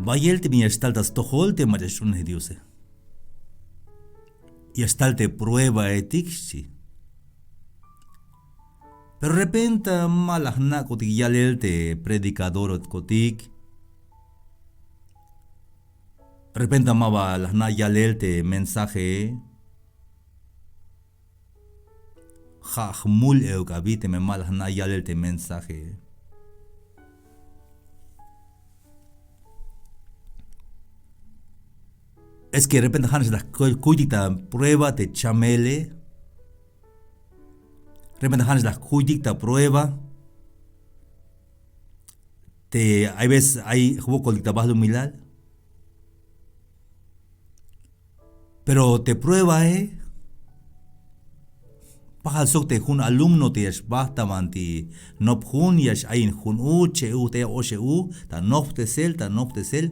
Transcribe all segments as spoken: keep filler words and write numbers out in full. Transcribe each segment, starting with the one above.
Bayel te bin ya xtal ta stojol te mach'a sch'uunej Diose. Ya xtal te pruebaetik, xchi. Pero repenta ma la jna'kotik yalel te predicadorotkotik. Repenta ma ba la jna' yalel te mensaje. Ja' jmul euk abi teme ma la jna' yalel te mensaje. Es que repente ja'nax la jkuytik ta prueba te chamele. Repente ja'nax la jkuytik ta prueba. Te hay veces ay jwokoltik ta balumilal. Pero te pruebae, pajal sok te jun alumno te ya xbajt ta banti nop jun, ya x-ayin jun u, che' u, te ya oxe u, ta nopjtesel, ta nopjtesel.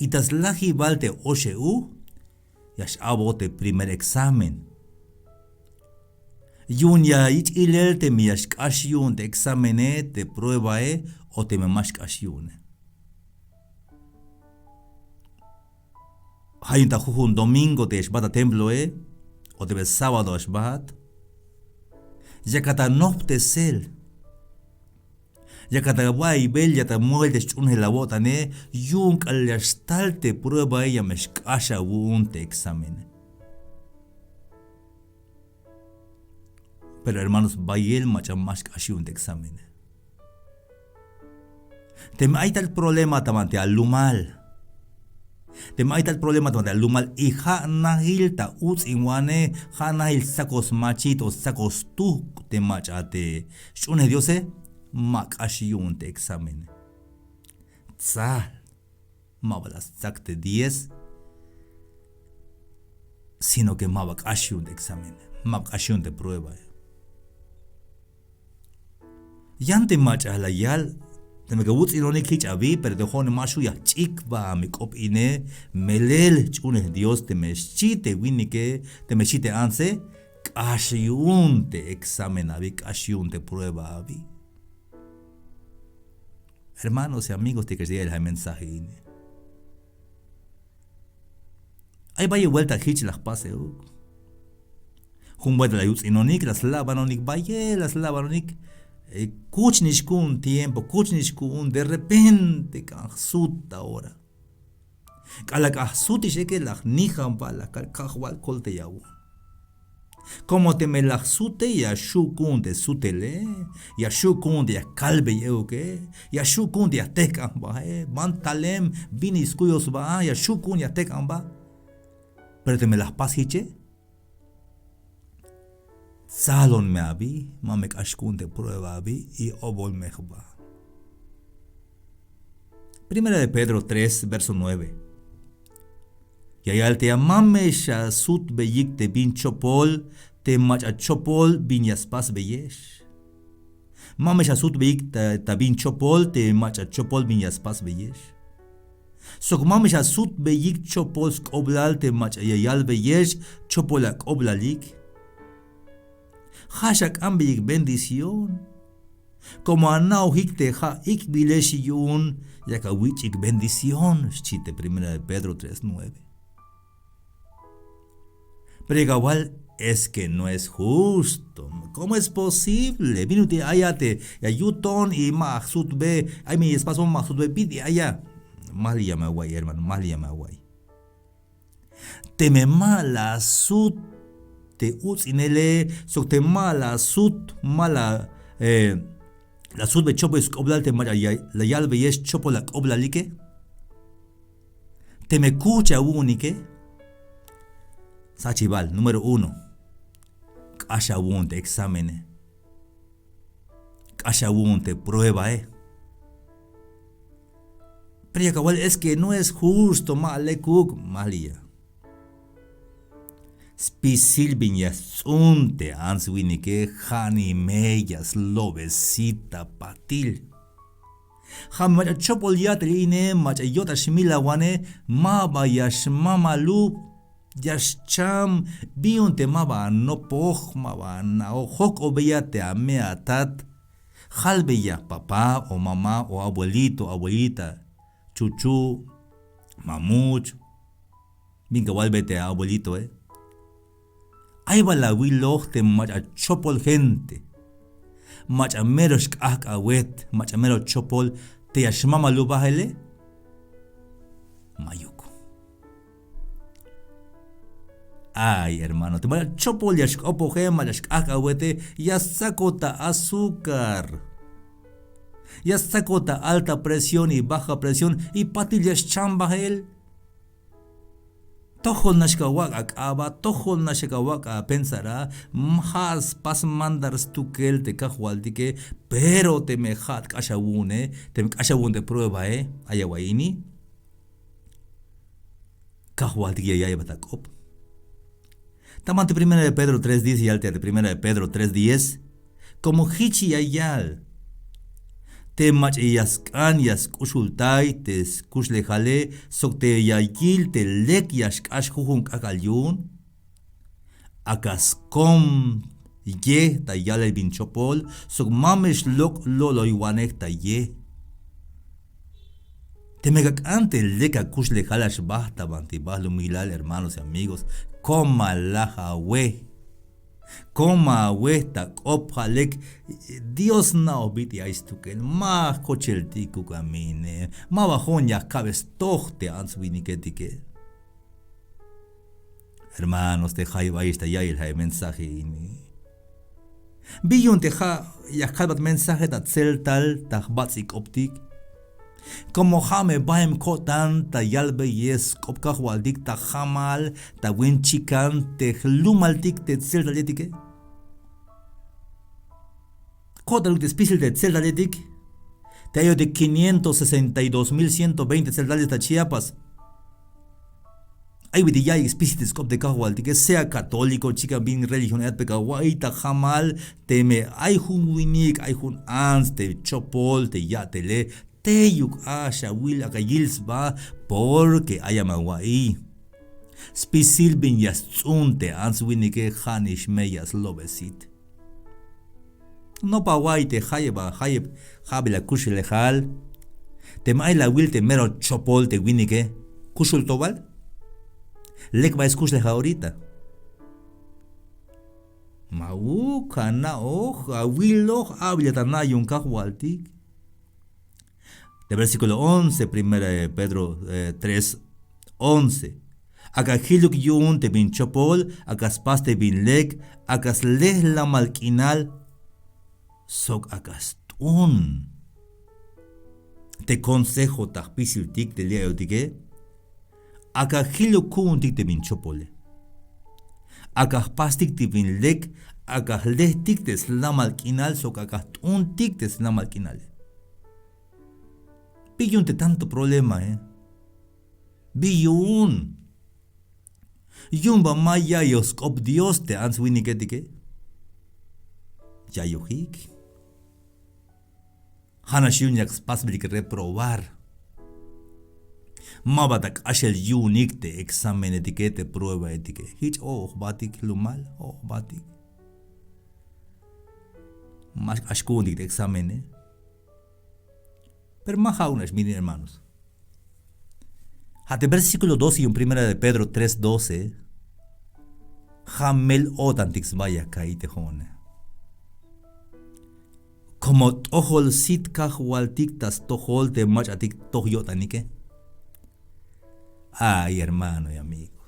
Y ta slajibal te oxe u, ya x-a'bot te primer examen. Yu'un ya yich' ilel teme ya xk'ax yu'un te examene, te pruebae, o teme ma xk'ax yu'une. Ja' yu'un ta jujun domingo te ya xbajt ta temploe, o teme sábado ya xbajt, yakat ta nopjtesel. Yakat ta wa'iybel, yakat ta muel te sch'uunejel awo'tane, yu'un k'alal ya xtal te pruebae ya me xk'ax awu'un te examene. Pero hermanos, bayel mach'a ma xk'ax yu'un te examene. Teme ay tal problema ta banti alumal. Teme ay tal problema ta banti alumal y ja' najil ta uts'inwane, ja' najil stsakoj smachit o stsakoj stuhk' te mach'a te sch'uunej Diose, ma k'ax yu'un te examene. Tsal, ma ba la stsak te diez, sino que ma ba k'ax yu'un te examene, ma ba k'ax yu'un te pruebae. Yan te mach'a la yal, teme ka wuts'inonik jich abi, pero te jo'one ma xju' ya jch'ik ba me k'op ine, melel sch'uunej Dios teme xchi te winike, teme xchi te antse, k'ax yu'un te examen abi, k'ax yu'un te prueba abi. Hermanos y amigos te ka xtiya'el ja' mensaje ini. Ay bayel buelta jich la jpas euk. Jun buelta la yuts'inonik, la slabanonik bayel, la slabanonik. Eh, kuchnix ku'un tiempo, kuchnix ku'un, de repente k'an jsut ta ora. K'alal k'an jsutix eke la jnijan ba, la kal Kajwal koltaya awu'un. Como teme la jsute ya xju' ku'un te sutele, ya xju' ku'un te ya kalbey euke, ya xju' ku'un te ya jtejk'an jbae, ban talem, bin skuy sba, ya xju' ku'un ya jtejk'an jba. Pero teme la jpas jiche, tsalon me abi, ma me k'ax ku'un te prueba abi, y obol me jba. Primera de Pedro tres, verso nueve. Ya yal te ya, ma me xasutbeyik te bin chopol te mach'a chopol bin ya spasbeyex. Ma me xasutbeyik ta, ta bin chopol te mach'a chopol bin ya spasbeyex. Sok ma me xasutbeyik chopol sk'oblal te mach'a ya yalbeyex chopol ak'oblalik. Ja' xak'anbeyik bendición. Como ana'ojik te ja' ik'bilex yu'un, yak awich'ik bendición, xchi te Primera de Pedro tres nueve. Pero yak awal, es que no es justo. ¿Cómo es posible? Bin ut'il aya te ya yuton y ma ajsutbe, ay me ya spasbon ma ajsutbe, bin ut'il aya. Majliya me awa'iy, hermano, majliya me awa'iy. Teme ma la sut te uts'inele, sok teme ma la sut, ma la, eh, la sutbe chopol sk'oblal te mach'a ya, la yalbeyex chopol ak'oblalike. Teme kujch awu'unike, sachibal, número uno, k'ax awu'un te examene. K'ax awu'un te pruebae. Pero yak awal, es que no es justo, ma lekuk, majliya. Spisil bin ya sts'un te ants winike, ja' ni me ya slobesita patil. Ja' me mach'a chopol ya'tel ine, mach'a yo'tan xmilawane, ma ba ya xmamalub, ya xcham, bin yu'un te ma ba anopoj, ma ba ana'oj, jojk'obeya te ame atat, jalbeya papá o mamá o abuelito, abuelita, chuchu', Ma much. Bin ka walbe te abuelitoe. Ay bal awiloj te mach'a chopol gente, mach'a mero xk'ajk'awet, mach'a mero chopol te ya xmamalubajele. Mayuk. Ay hermano, te mach'a chopol ya xk'opoje, mach'a xk'ajk'awete, ya stsakot ta azúcar, ya stsakot ta alta presión y baja presión y patil ya xchambajel. Tojol nax ka wak' ak'aba, tojol nax ka wak' apensara. Ja' spas mandar stukel te kajwaltike. Pero teme ja' tk'ax awu'une, teme k'ax awu'un te pruebae, ay awa'iy ini, kajwaltik ya ya'iybat ak'op. Ta banti primera de Pedro tres diez yal te, te primera de Pedro tres diez. Como jich ya yal, te mach'a ya sk'an ya sk'uxultay te skuxlejale sok te ya yil te lek ya xk'ax jujun k'ak'al yu'un, ak'a skom ye ta yalel bin chopol sok ma me xlok' lo'loywanej ta ye. Teme ka k'an te lek akuxlejal, a xbajt ta banti balumilal, hermanos y amigos, komal laj awej. Komal awej ta k'op ja' lek Dios na'oj bit'il ay stukel, ma jkocheltikuk a mine, ma ba jo'on ya ka'be stoj te ants winiketike. Hermanos, te jayeb ayex ta ya'iyel ja' e mensaje ini. Bi yu'un te ja' ya kalbat mensaje ta tseltal ta jbats'il k'optik. Como ja' me baem ko'tan ta yalbeyel sk'op kajwaltik ta jamal, ta win chikan te jlumaltik te tseltal yetike. Ko'tanuk te spisil te tseltal yetik. Te ayotik quinientos sesenta y dos mil ciento veinte tseltales ta Chiapas. Ay bit'il ya'iyik spisil te sk'op te kajwaltike, sea católico, chikan bin religión ayat, pero ka wa'iy ta jamal, teme ay jun winik, ay jun ants te chopol te ya'tele, teyuk a xawil, ak'a yil sba, porque ayam awa'iy. Spisil bin ya sts'un te ants winike, ja' nix me ya slobe sit. Nopa awa'iy te jayeb a, jayeb, ja'bil akuxlejal. Teme ay la awil te mero chopol te winike, kuxul to bal. Lek bay skuxlejal ahorita. Ma'uk, ana'oj, awiloj, a'bil ta ana' yu'un kajwaltik. Te versículo once, primera de Pedro, eh, tres once. Ak'a jiluk yu'un te bin chopol, ak'a spas te bin lek, ak'a slejlamal k'inal, sok ak'a st'un te consejo ta jpisiltik te li' ayotike. Ak'a jiluk ku'untik te bin chopole. Ak'a jpastik te bin lek, ak'a jlejtik te slamal k'inal, sok ak'a jt'untik te slamal k'inale. Bi yu'un te tanto problemae. Bi yu'un. Yu'un ba ma ya'iyoj sk'op Dios te ants winiketike. Ya'iyojik. Ja'nax yu'un yak spasbelik reprobar. Ma ba ta k'axel yu'unik te examenetike, te pruebaetike. Jich o jbatik jlumal, o jbatik. Ma xk'ax ku'untik te examene. Pero ma ja'uk nax miren, hermanos. Ja' te versículo doce yu'un primera de Pedro tres doce. Ja' mel-o'tantik sba ya ka'iy te jo'one. Como t'ojol sit kajwaltik ta stojol te mach'atik toj yo'tanike. Ay hermano y amigo.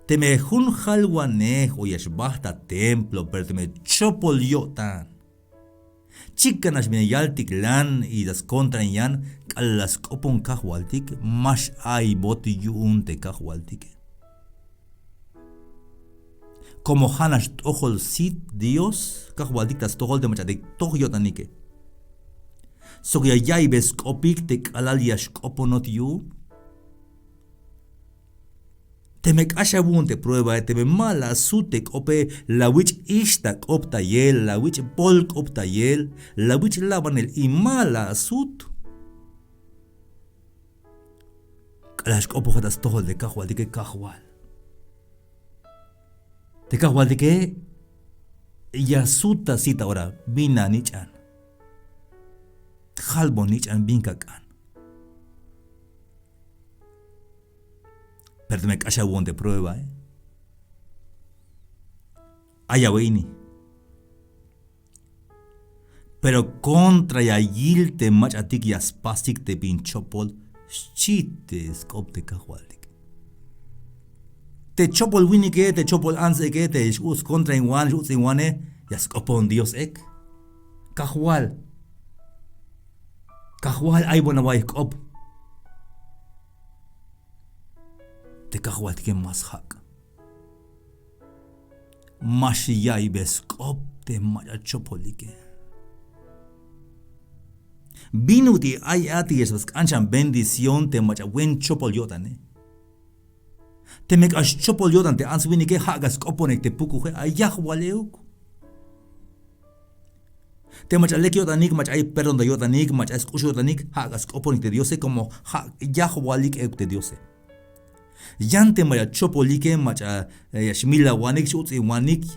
Teme jun jalwanej o ya xbajt ta templo, pero teme chopol yo'tan. Chikan nax bin ya yaltiklan y la skontrayan, k'alal la sk'opon kajwaltik, ma x-a'iybot yu'un te kajwaltike. Como ja'nax t'ojol sit Dios kajwaltik ta stojol te mach'atik toj yo'tanike. Sok ya ya'iybe sk'opik te k'alal ya xk'oponot yu'un. Teme k'ax awu'un te pruebae, teme ma la asut te k'ope, la awich' ix ta k'op ta yel, la awich' pol k'op ta yel, la awich' labanel y ma la asut. K'alal xk'opojat ta stojol te kajwaltike, kajwal. Te kajwaltike ya sut ta sit, ora bin anich'an. Jalbon nich'an bin ka k'an. Pero teme k'ax awu'un te pruebae, ay awe' ini. Pero kontra ya yil te mach'atik ya spasik te bin chopol, xchi te sk'op te kajwaltik. Te chopol winike, te chopol ants'eke, te x-uts kontrainwan, x-uts'inwane, ya sk'opon Dios ek. Kajwal, kajwal, ay wan awa'iy jk'op. Te kajwaltike ma sjak'. Ma xya'iybej sk'op te mach'a chopolike. Bin ut'il ay a te ya xba sk'an xan bendición te mach'a buen chopol yo'tane. Teme k'ax chopol yo'tan te ants winike, ja' ak'a sk'oponik te pukuje, ay yajwal euk. Te mach'a lek yo'tanik, mach'a ay perdón ta yo'tanik, mach'a ay sk'ux yo'tanik, ja' ak'a sk'oponik te Diose, como ja' yajwalik euk te Diose. Yan te mach'a chopolike, mach'a, eh, ya xmilawanik, x-uts'inwanik,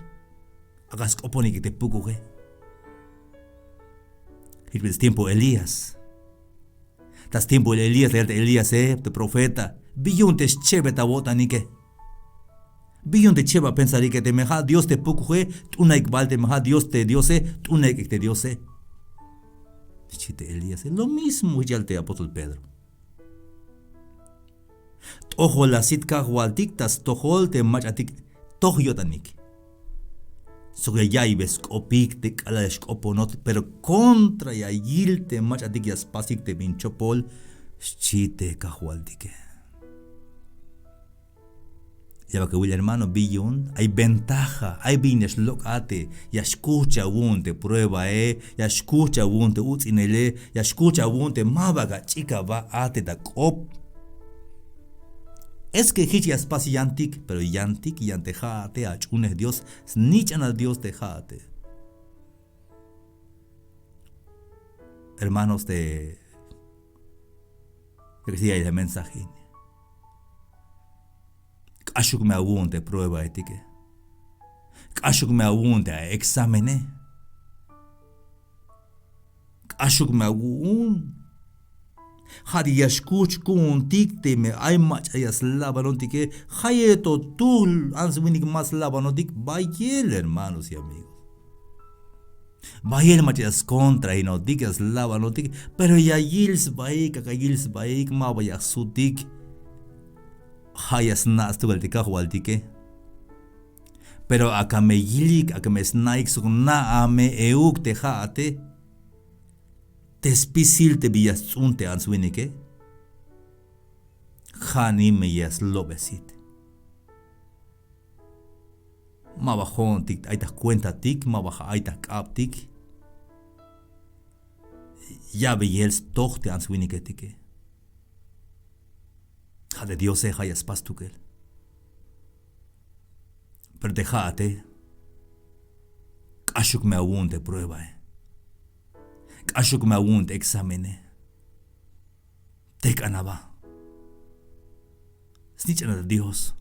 ak'a sk'oponik te pukuje. Jich bit'il stiempo Elías. Ta stiempo Elías, la yal te Elíase, te profeta, bi yu'un te xchebet awo'tanike. Bi yu'un te cheb apensarike, teme ja' Dios te pukuje, t'unaik bal, teme ja' Dios te Diose, t'unaik ek te Diose. Xchi te Elíase, lo mismo jich yal te apóstol Pedro. T'ojol asit kajwaltik ta stojol te mach'atik toj yo'tanik. Sok ya ya'iybej sk'opik te k'alal ya xk'oponot, pero kontra ya yil te mach'atik ya spasik te bin chopol, xchi te kajwaltike. Ya bal awil hermano, bi yu'un ay ventaja, ay bin ya xlok' a te ya xkuch awu'un te pruebae, ya xkuch awu'un te uts'inele, ya xkuch awu'un te ma ba ach'ik aba a te ta k'op. Es que jich ya spas yantik, pero yantik yan te ja'ate, ach'unej Dios, snich'anal Dios te ja'ate. Hermanos, te, te que sigue el mensaje. K'axuk me awu'un te pruebaetike. K'axuk me awu'un te examene. K'axuk me awu'un. Ja' te ya xkuch ku'untik teme ay mach'a ya slabanotike, jayeb to tuj ants winik ma slabanotik, bayel hermanos y amigos. Bayel mach'a ya skontrainotik, ya slabanotik, pero ya yil sbaik, ak'a yil sbaik, ma ba ya jsutik. Ja' ya sna' stukel te kajwaltike. Pero ak'a me yilik, ak'a me sna'ik sok na'a me euk te ja'ate, te spisil te bi ya sts'un te ants winike, ja' nix me ya slobesit. Ma ba jo'ontik ay ta jkuentatik, ma ba ja' ay ta jk'abtik. Ya'beyel stoj te ants winiketike. Ja' te Diose ja' ya spas stukel. Pero te ja'ate, k'axuk me awu'un te pruebae. K'axuk me awu'un te examene. Tejk'an aba. Snich'anat Dios.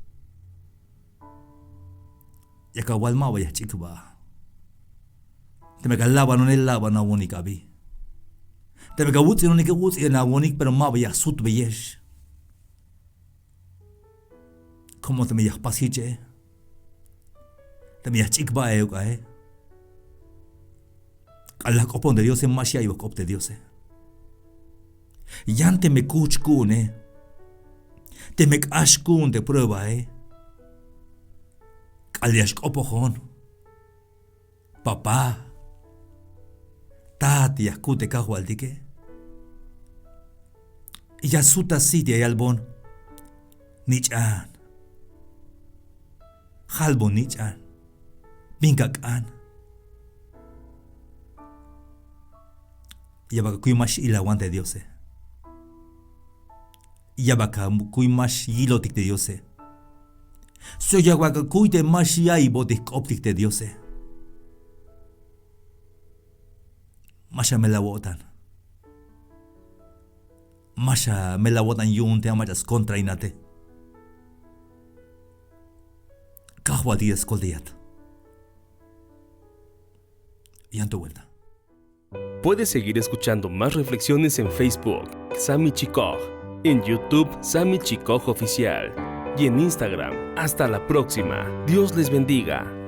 Yak awal ma ba ya jch'ik jba. Teme ka labanone, laban awonik abi. Teme ka wuts'inonike, wuts'in awonik, pero ma ba ya jsutbeyex. Como teme ya jpas jiche, teme ya jch'ik jba euk ae. K'alal la jk'opon te Diose, ma xya'iy ba jk'op te Diose. Yan teme kuch ku'une, teme k'ax ku'un te pruebae, k'alal ya xk'opojon, papá, tat, ya jkut te kajwaltike. Ya sut asit ya yalbon: nich'an. Jalbon nich'an. Bin ka k'an. Ya bal akuy ma x-ilawan te Diose. Ya bal akuy ma xyilotik te Diose. Sok ya bal akuy te ma xya'ibotik jk'optik te Diose. Ma xamel awo'tan. Ma xamel awo'tan yu'un te ay mach'a skontrainate. Kajwaltik ya skoltayat. Yan to buelta. Puedes seguir escuchando más reflexiones en Facebook, Sami Chikoj, en YouTube, Sami Chikoj Oficial, y en Instagram. Hasta la próxima. Dios les bendiga.